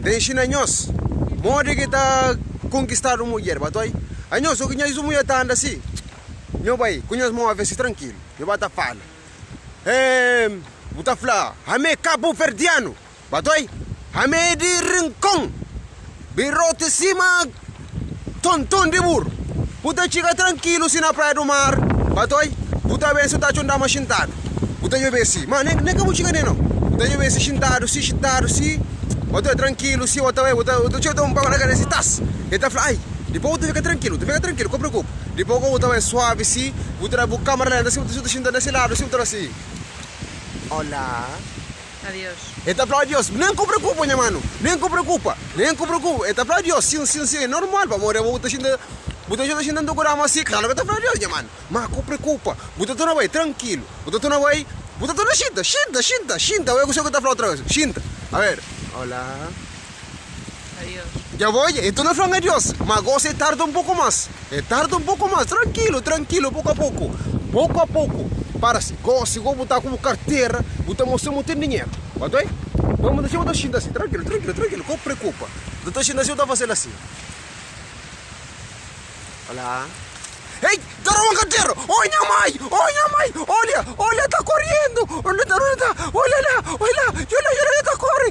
Ta inxina nhos modi ki ta konkistadu un mudjer. Batoi, anhos o ki nhos mudjer ta anda si, nho bai ku nhos move si trankilu, nho ba ta fala, Eeh, bu ta fla, Ami é kabuverdianu. Batoi, Ami é di Rinkon, biroti sima tonton di buru. Bu ta txiga trankilu si na praia du mar. Batoi, bu ta ben si bu ta atxa un dama xintadu. Bu ta djobe si, ma nen ka bu txiga ne nau. Bu ta djobe si xintadu si, xintadu si. Batoi, trankilu si, bu ta bai, bu ta txiga ta un pau na kabesa si, tas! E ta fla, ai! Dipos bu ta fika trankilu, bu ta fika trankilu, ka preokupa. Dipos bu ta bai suavi si, bu ta da bu kamera lenta si, bu ta xinta na si ladu si, bu ta fla si, Olá! Adiós. E ta fla adiós. Nen ku preokupa, nha manu. Nen ku preokupa. Nen ku preokupa. E ta fla adiós. Sin, sin, sin. É normal, pamodi abo bu ta xinta, bu ta xinta xinta ntu ku dama si, klaru ke ta fla adiós, nha manu. Ma ku preokupa. Bu ta torna bai trankilu. Bu ta torna bai, bu ta torna xinta, xinta, xinta, xinta. Oia kuse ku ta fla otra bes. Xinta. Aber. Olá. Adiós. Dja bo odja? E torna fla-m adiós. Ma gosi e tarda un poku mas. E tarda un poku mas. Trankilu, trankilu, poku a poku. Poku a poku. Para si. Gosi go bu ta ku bu kartera, bu ta mostra ma bu ten dinheru. Ba doi? Nton bu ta txeu bu ta xinta asi. Trankilu, trankilu, trankilu. Ka bu preokupa. Bu ta xinta asi, bu ta fase-l asi. Olá. Ei, ta roba kartera! Oi, nha mai! Oi, nha mai! Olha, olha, ta koriendu! Olha, olha, olha la, olha la, olha, olha, ta kori!